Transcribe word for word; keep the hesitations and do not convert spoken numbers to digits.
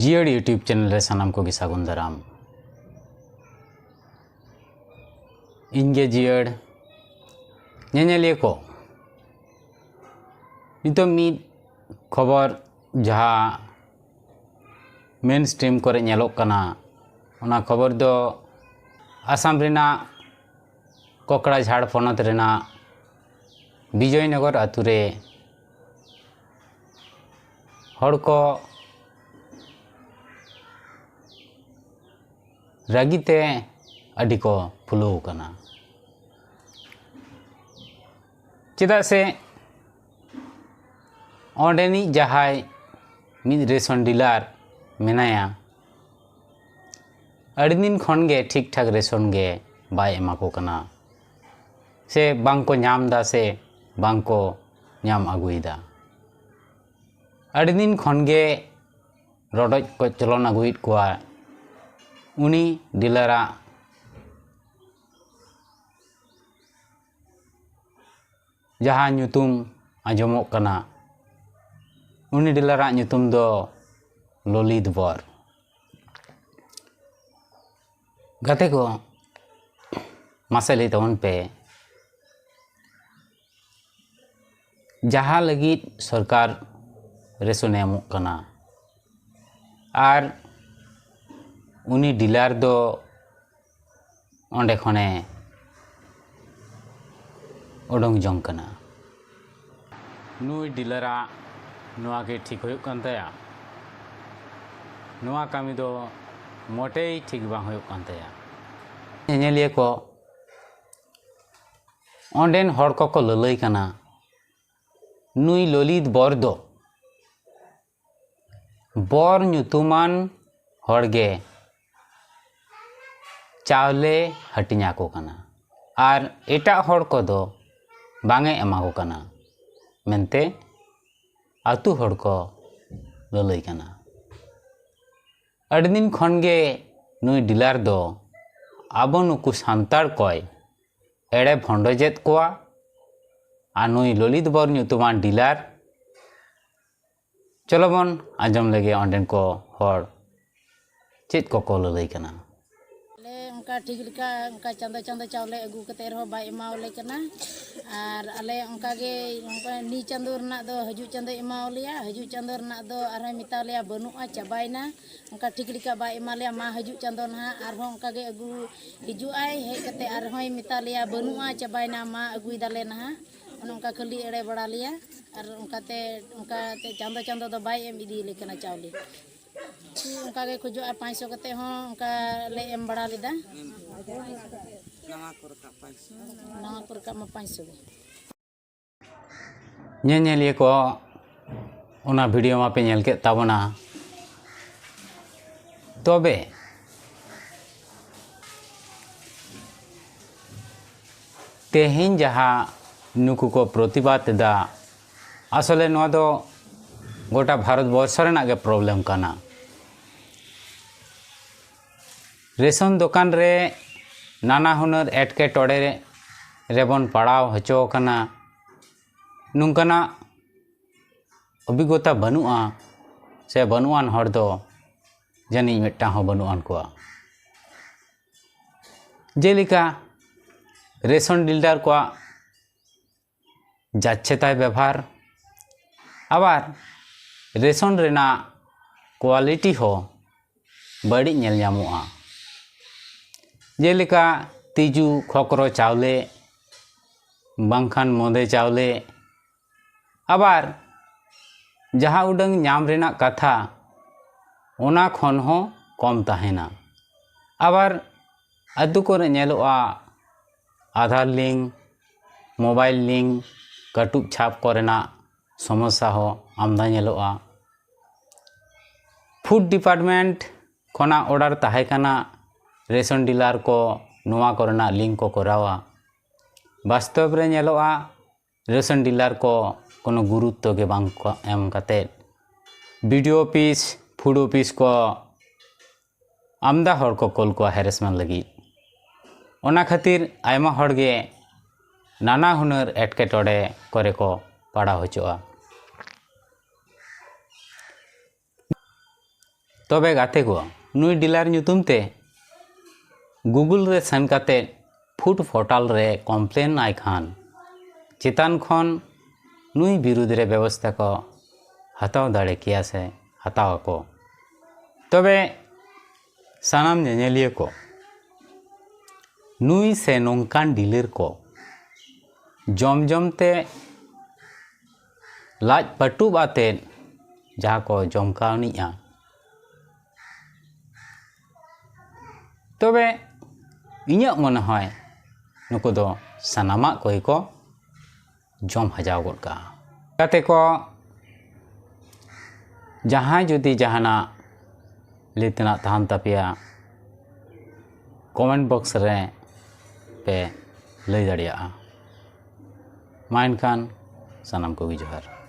ᱡᱤᱭᱟᱹᱲ YouTube channel ᱨᱮ ᱥᱟᱱᱟᱢ ᱠᱚᱜᱮ ᱥᱟᱹᱜᱩᱱ ᱫᱟᱨᱟᱢ᱾ ᱤᱧ ᱜᱮ ᱡᱤᱭᱟᱹᱲ᱾ ᱧᱮᱧᱮᱞᱤᱭᱟᱹ ᱠᱚ, ᱱᱤᱛᱚᱜ ᱢᱤᱫ ᱠᱷᱚᱵᱚᱨ ᱡᱟᱦᱟᱸ ᱢᱮᱱ ᱥᱴᱨᱤᱢ ᱠᱚᱨᱮ ᱧᱮᱞᱚᱜ ᱠᱟᱱᱟ, ᱚᱱᱟ ᱠᱷᱚᱵᱚᱨ ᱫᱚ ᱟᱥᱟᱢ ᱨᱮᱱᱟᱜ ᱠᱚᱠᱲᱟᱡᱷᱟᱲ ᱯᱚᱱᱚᱛ ᱨᱮᱱᱟᱜ ᱵᱤᱡᱚᱭᱱᱚᱜᱚᱨ ᱟᱛᱳ ᱨᱮ ᱦᱚᱲ ᱠᱚ ᱨᱟᱹᱜᱤ ᱛᱮ ᱟᱹᱰᱤ ᱠᱚ ᱯᱷᱩᱞᱟᱹᱣ ᱟᱠᱟᱱᱟ᱾ ᱪᱮᱫᱟᱜ ᱥᱮ ᱚᱸᱰᱮᱱᱤᱡ ᱡᱟᱦᱟᱸᱭ ᱢᱤᱫ ᱨᱮᱥᱚᱱ ᱰᱤᱞᱟᱨ ᱢᱮᱱᱟᱭᱟ, ᱟᱹᱰᱤ ᱫᱤᱱ ᱠᱷᱚᱱ ᱜᱮ ᱴᱷᱤᱠ ᱴᱷᱟᱠ ᱨᱮᱥᱚᱱ ᱜᱮ ᱵᱟᱭ ᱮᱢᱟ ᱠᱚ ᱠᱟᱱᱟ, ᱥᱮ ᱵᱟᱝ ᱠᱚ ᱧᱟᱢ ᱮᱫᱟ, ᱥᱮ ᱵᱟᱝ ᱠᱚ ᱧᱟᱢ ᱟᱹᱜᱩᱭᱮᱫᱟ᱾ ᱟᱹᱰᱤ ᱫᱤᱱ ᱠᱷᱚᱱ ᱜᱮ ᱨᱚᱰᱚᱡ ᱠᱚᱪᱞᱚᱱ ᱟᱹᱜᱩᱭᱮᱫ ᱠᱚᱣᱟ᱾ ᱩᱱᱤ ᱰᱤᱞᱟᱨᱟᱜ ᱡᱟᱦᱟᱸ ᱧᱩᱛᱩᱢ ᱟᱸᱡᱚᱢᱚᱜ ᱠᱟᱱᱟ, ᱩᱱᱤ ᱰᱤᱞᱟᱨᱟᱜ ᱧᱩᱛᱩᱢ ᱫᱚ ᱞᱚᱞᱤᱛ ᱵᱚᱨ᱾ ᱜᱟᱛᱮ ᱠᱚ, ᱢᱟᱥᱮ ᱞᱟᱹᱭ ᱛᱟᱵᱚᱱ ᱯᱮ, ᱡᱟᱦᱟᱸ ᱞᱟᱹᱜᱤᱫ ᱥᱚᱨᱠᱟᱨ ᱨᱮᱥᱚᱱᱮ ᱮᱢᱚᱜ ᱠᱟᱱᱟ, ᱟᱨ ᱩᱱᱤ ᱰᱤᱞᱟᱨ ᱫᱚ ᱚᱸᱰᱮ ᱠᱷᱚᱱᱮ ᱚᱰᱚᱝ ᱡᱚᱝ ᱠᱟᱱᱟ, ᱱᱩᱭ ᱰᱤᱞᱟᱨᱟᱜ ᱱᱚᱣᱟ ᱜᱮ ᱴᱷᱤᱠ ᱦᱩᱭᱩᱜ ᱠᱟᱱ ᱛᱟᱭᱟ? ᱱᱚᱣᱟ ᱠᱟᱹᱢᱤ ᱫᱚ ᱢᱚᱴᱮᱭ ᱴᱷᱤᱠ ᱵᱟᱝ ᱦᱩᱭᱩᱜ ᱠᱟᱱ ᱛᱟᱭᱟ᱾ ᱧᱮᱧᱮᱞᱤᱭᱟᱹ ᱠᱚ, ᱚᱸᱰᱮᱱ ᱦᱚᱲ ᱠᱚᱠᱚ ᱞᱟᱹᱞᱟᱹᱭ ᱠᱟᱱᱟ, ᱱᱩᱭ ᱞᱚᱞᱤᱛ ᱵᱚᱨ ᱫᱚ ᱵᱚᱨ ᱧᱩᱛᱩᱢᱟᱱ ᱦᱚᱲ ᱜᱮ ᱪᱟᱣᱞᱮ ᱦᱟᱹᱴᱤᱧ ᱟᱠᱚ ᱠᱟᱱᱟ, ᱟᱨ ᱮᱴᱟᱜ ᱦᱚᱲ ᱠᱚᱫᱚ ᱵᱟᱝ ᱮ ᱮᱢᱟ ᱠᱚ ᱠᱟᱱᱟ ᱢᱮᱱᱛᱮ ᱟᱹᱛᱩ ᱦᱚᱲ ᱠᱚ ᱞᱟᱹᱞᱟᱹᱭ ᱠᱟᱱᱟ᱾ ᱟᱹᱰᱤ ᱫᱤᱱ ᱠᱷᱚᱱ ᱜᱮ ᱱᱩᱭ ᱰᱤᱞᱟᱨ ᱫᱚ ᱟᱵᱚ ᱱᱩᱠᱩ ᱥᱟᱱᱛᱟᱲ ᱠᱚᱭ ᱮᱲᱮ ᱵᱷᱚᱸᱰᱚᱡᱮᱫ ᱠᱚᱣᱟ᱾ ᱟᱨ ᱱᱩᱭ ᱞᱚᱞᱤᱛ ᱵᱚᱨ ᱧᱩᱛᱩᱢᱟᱱ ᱰᱤᱞᱟᱨ, ᱪᱚᱞᱚ ᱵᱚᱱ ᱟᱸᱡᱚᱢ ᱞᱮᱜᱮ ᱚᱸᱰᱮᱱ ᱠᱚ ᱦᱚᱲ ᱪᱮᱫ ᱠᱚᱠᱚ ᱞᱟᱹᱞᱟᱹᱭ ᱠᱟᱱᱟ? ᱟᱞᱮ ᱚᱱᱠᱟ ᱴᱷᱤᱠ ᱞᱮᱠᱟ ᱚᱱᱠᱟ ᱪᱟᱸᱫᱚ ᱪᱟᱸᱫᱚ ᱪᱟᱣᱞᱮ ᱟᱹᱜᱩ ᱠᱟᱛᱮ ᱨᱮᱦᱚᱸ ᱵᱟᱭ ᱮᱢᱟᱣᱟᱞᱮ ᱠᱟᱱᱟ᱾ ᱟᱨ ᱟᱞᱮ ᱚᱱᱠᱟ ᱜᱮ ᱚᱱᱠᱟ ᱱᱤ ᱪᱟᱸᱫᱚ ᱨᱮᱱᱟᱜ ᱫᱚ ᱦᱤᱡᱩᱜ ᱪᱟᱸᱫᱚᱭ ᱮᱢᱟᱣᱟᱞᱮᱭᱟ, ᱦᱤᱡᱩᱜ ᱪᱟᱸᱫᱚ ᱨᱮᱱᱟᱜ ᱫᱚ ᱟᱨᱦᱚᱸᱭ ᱢᱮᱛᱟᱣᱟᱞᱮᱭᱟ ᱵᱟᱹᱱᱩᱜᱼᱟ, ᱪᱟᱵᱟᱭᱮᱱᱟ᱾ ᱚᱱᱠᱟ ᱴᱷᱤᱠ ᱞᱮᱠᱟ ᱵᱟᱭ ᱮᱢᱟᱞᱮᱭᱟ, ᱢᱟ ᱦᱤᱡᱩᱜ ᱪᱟᱸᱫᱚ ᱱᱟᱦᱟᱜ ᱟᱨᱦᱚᱸ ᱚᱱᱠᱟ ᱜᱮ ᱟᱹᱜᱩ ᱦᱤᱡᱩᱜᱼᱟᱭ, ᱦᱮᱡ ᱠᱟᱛᱮ ᱟᱨᱦᱚᱸᱭ ᱢᱮᱛᱟᱞᱮᱭᱟ ᱵᱟᱹᱱᱩᱜᱼᱟ, ᱪᱟᱵᱟᱭᱮᱱᱟ, ᱢᱟ ᱟᱹᱜᱩᱭ ᱫᱟᱞᱮ ᱱᱟᱦᱟᱜ᱾ ᱚᱱᱮ ᱚᱱᱠᱟ ᱠᱷᱟᱹᱞᱤ ᱮᱲᱮ ᱵᱟᱲᱟ ᱞᱮᱭᱟ᱾ ᱟᱨ ᱚᱱᱠᱟᱛᱮ ᱚᱱᱠᱟᱛᱮ ᱪᱟᱸᱫᱚ ᱪᱟᱸᱫᱚ ᱫᱚ ᱵᱟᱭ ᱮᱢ ᱤᱫᱤᱭᱟᱞᱮ ᱠᱟᱱᱟ ᱪᱟᱣᱞᱮ᱾ ᱚᱱᱠᱟ ᱜᱮ ᱠᱷᱚᱡᱚᱜᱼᱟ, ᱯᱟᱸᱪᱥᱚ ᱠᱟᱛᱮ ᱦᱚᱸ ᱚᱱᱠᱟ ᱞᱮ ᱮᱢ ᱵᱟᱲᱟ ᱞᱮᱫᱟ᱾ ᱱᱟᱣᱟ ᱠᱚ ᱨᱟᱠᱟᱵ ᱯᱟᱸᱪᱥᱚ᱾ ᱱᱟᱣᱟ ᱠᱚ ᱨᱟᱠᱟᱵ ᱢᱟ ᱯᱟᱸᱪᱥᱚ ᱜᱮ᱾ ᱧᱮᱧᱮᱞᱤᱭᱟᱹ ᱠᱚ, ᱚᱱᱟ ᱵᱷᱤᱰᱤᱭᱳ ᱢᱟᱯᱮ ᱧᱮᱞ ᱠᱮᱫ ᱛᱟᱵᱚᱱᱟ᱾ ᱛᱚᱵᱮ ᱛᱮᱦᱮᱧ ᱡᱟᱦᱟᱸ ᱱᱩᱠᱩ ᱠᱚ ᱯᱨᱚᱛᱤᱵᱟᱫ ᱮᱫᱟ, ᱟᱥᱚᱞᱮ ᱱᱚᱣᱟ ᱫᱚ ᱜᱚᱴᱟ ᱵᱷᱟᱨᱚᱛ ᱵᱚᱨᱥᱚ ᱨᱮᱱᱟᱜ ᱜᱮ ᱯᱨᱚᱵᱞᱮᱢ ᱠᱟᱱᱟ᱾ ᱨᱮᱥᱚᱱ ᱫᱚᱠᱟᱱ ᱨᱮ ᱱᱟᱱᱟ ᱦᱩᱱᱟᱹᱨ ᱮᱴᱠᱮᱴᱚᱬᱮ ᱨᱮᱵᱚᱱ ᱯᱟᱲᱟᱣ ᱦᱚᱪᱚ ᱟᱠᱟᱱᱟ᱾ ᱱᱚᱝᱠᱟᱱᱟᱜ ᱚᱵᱷᱤᱜᱽᱜᱚᱛᱟ ᱵᱟᱹᱱᱩᱜᱼᱟ, ᱥᱮ ᱵᱟᱹᱱᱩᱜᱼᱟᱱ ᱦᱚᱲ ᱫᱚ ᱡᱟᱹᱱᱤᱡ ᱢᱤᱫᱴᱟᱝ ᱦᱚᱸ ᱵᱟᱹᱱᱩᱜᱼᱟᱱ ᱠᱚᱣᱟ᱾ ᱡᱮᱞᱮᱠᱟ ᱨᱮᱥᱚᱱ ᱰᱤᱞᱟᱨ ᱠᱚᱣᱟᱜ ᱡᱟᱪᱪᱷᱮᱛᱟᱭ ᱵᱮᱵᱷᱟᱨ, ᱟᱵᱟᱨ ᱨᱮᱥᱚᱱ ᱨᱮᱱᱟᱜ ᱠᱳᱣᱟᱞᱤᱴᱤ ᱦᱚᱸ ᱵᱟᱹᱲᱤᱡ ᱧᱮᱞ ᱧᱟᱢᱚᱜᱼᱟ᱾ ᱡᱮᱞᱮᱠᱟ ᱛᱤᱡᱩ, ᱠᱷᱚᱠᱨᱚ ᱪᱟᱣᱞᱮ, ᱵᱟᱝᱠᱷᱟᱱ ᱢᱚᱫᱮ ᱪᱟᱣᱞᱮ, ᱟᱵᱟᱨ ᱡᱟᱦᱟᱸ ᱩᱰᱟᱹᱝ ᱧᱟᱢ ᱨᱮᱱᱟᱜ ᱠᱟᱛᱷᱟ, ᱚᱱᱟ ᱠᱷᱚᱱ ᱦᱚᱸ ᱠᱚᱢ ᱛᱟᱦᱮᱱᱟ᱾ ᱟᱵᱟᱨ ᱟᱹᱛᱩ ᱠᱚᱨᱮ ᱧᱮᱞᱚᱜᱼᱟ, ᱟᱫᱷᱟᱨ ᱞᱤᱝᱠ, ᱢᱳᱵᱟᱭᱤᱞ ᱞᱤᱝᱠ, ᱠᱟᱹᱴᱩᱵ ᱪᱷᱟᱯ ᱠᱚᱨᱮᱱᱟᱜ ᱥᱚᱢᱚᱥᱥᱟ ᱦᱚᱸ ᱟᱢᱫᱟ ᱧᱮᱞᱚᱜᱼᱟ᱾ ᱯᱷᱩᱰ ᱰᱤᱯᱟᱨᱴᱢᱮᱱᱴ ᱠᱷᱚᱱᱟᱜ ᱚᱰᱟᱨ ᱛᱟᱦᱮᱸ ᱠᱟᱱᱟ, ᱨᱮᱥᱚᱱ ᱰᱤᱞᱟᱨ ᱠᱚ ᱱᱚᱣᱟ ᱠᱚᱨᱮᱱᱟᱜ ᱞᱤᱝᱠ ᱠᱚ ᱠᱚᱨᱟᱣᱟ᱾ ᱵᱟᱥᱛᱚᱵ ᱨᱮ ᱧᱮᱞᱚᱜᱼᱟ, ᱨᱮᱥᱚᱱ ᱰᱤᱞᱟᱨ ᱠᱚ ᱠᱳᱱᱳ ᱜᱩᱨᱩᱛᱛᱚ ᱜᱮ ᱵᱟᱝ ᱠᱚ ᱮᱢ ᱠᱟᱛᱮᱫ B D O office, food office ᱠᱚ ᱟᱢᱫᱟ ᱦᱚᱲ ᱠᱚ ᱠᱳᱞ ᱠᱚᱣᱟ ᱦᱮᱨᱮᱥᱢᱮᱱᱴ ᱞᱟᱹᱜᱤᱫ᱾ ᱚᱱᱟ ᱠᱷᱟᱹᱛᱤᱨ ᱟᱭᱢᱟ ᱦᱚᱲ ᱜᱮ ᱱᱟᱱᱟ ᱦᱩᱱᱟᱹᱨ ᱮᱴᱠᱮᱴᱚᱬᱮ ᱠᱚᱨᱮ ᱠᱚ ᱯᱟᱲᱟᱣ ᱦᱚᱪᱚᱜᱼᱟ᱾ ᱛᱚᱵᱮ ᱜᱟᱛᱮ ᱠᱚ, ᱱᱩᱭ ᱰᱤᱞᱟᱨ ᱧᱩᱛᱩᱢ ᱛᱮ Google ᱨᱮ ᱥᱮᱱ ᱠᱟᱛᱮ ᱯᱷᱩᱰ ᱯᱳᱨᱴᱟᱞ ᱨᱮ ᱠᱚᱢᱯᱞᱮᱱ ᱟᱭ ᱠᱷᱟᱱ ᱪᱮᱛᱟᱱ ᱠᱷᱚᱱ ᱱᱩᱭ ᱵᱤᱨᱩᱫᱽ ᱨᱮ ᱵᱮᱵᱚᱥᱛᱷᱟ ᱠᱚ ᱦᱟᱛᱟᱣ ᱫᱟᱲᱮ ᱠᱮᱭᱟ ᱥᱮ ᱦᱟᱛᱟᱣ ᱟᱠᱚ᱾ ᱛᱚᱵᱮ ᱥᱟᱱᱟᱢ ᱧᱮᱧᱮᱞᱤᱭᱟᱹ ᱠᱚ, ᱱᱩᱭ ᱥᱮ ᱱᱚᱝᱠᱟᱱ ᱰᱤᱞᱟᱨ ᱠᱚ ᱡᱚᱢ ᱡᱚᱢ ᱛᱮ ᱞᱟᱡ ᱯᱟᱹᱴᱩᱵ ᱟᱛᱮᱫ ᱡᱟᱦᱟᱸ ᱠᱚ ᱡᱚᱢ ᱠᱟᱹᱣᱱᱤᱜᱼᱟ, ᱛᱚᱵᱮ ᱤᱧᱟᱹᱜ ᱢᱚᱱᱮ ᱦᱚᱭ ᱱᱩᱠᱩ ᱫᱚ ᱥᱟᱱᱟᱢᱟᱜ ᱠᱚᱜᱮ ᱠᱚ ᱡᱚᱢ ᱦᱟᱡᱟᱣ ᱜᱚᱫ ᱠᱟᱜᱼᱟ᱾ ᱜᱟᱛᱮ ᱠᱚ, ᱡᱟᱦᱟᱸᱭ ᱡᱩᱫᱤ ᱡᱟᱦᱟᱱᱟᱜ ᱞᱟᱹᱭ ᱛᱮᱱᱟᱜ ᱛᱟᱦᱮᱱ ᱛᱟᱯᱮᱭᱟ, ᱠᱚᱢᱮᱱᱴ ᱵᱚᱠᱥ ᱨᱮ ᱯᱮ ᱞᱟᱹᱭ ᱫᱟᱲᱮᱭᱟᱜᱼᱟ᱾ ᱢᱟ ᱮᱱᱠᱷᱟᱱ ᱥᱟᱱᱟᱢ ᱠᱚᱜᱮ ᱡᱚᱦᱟᱨ᱾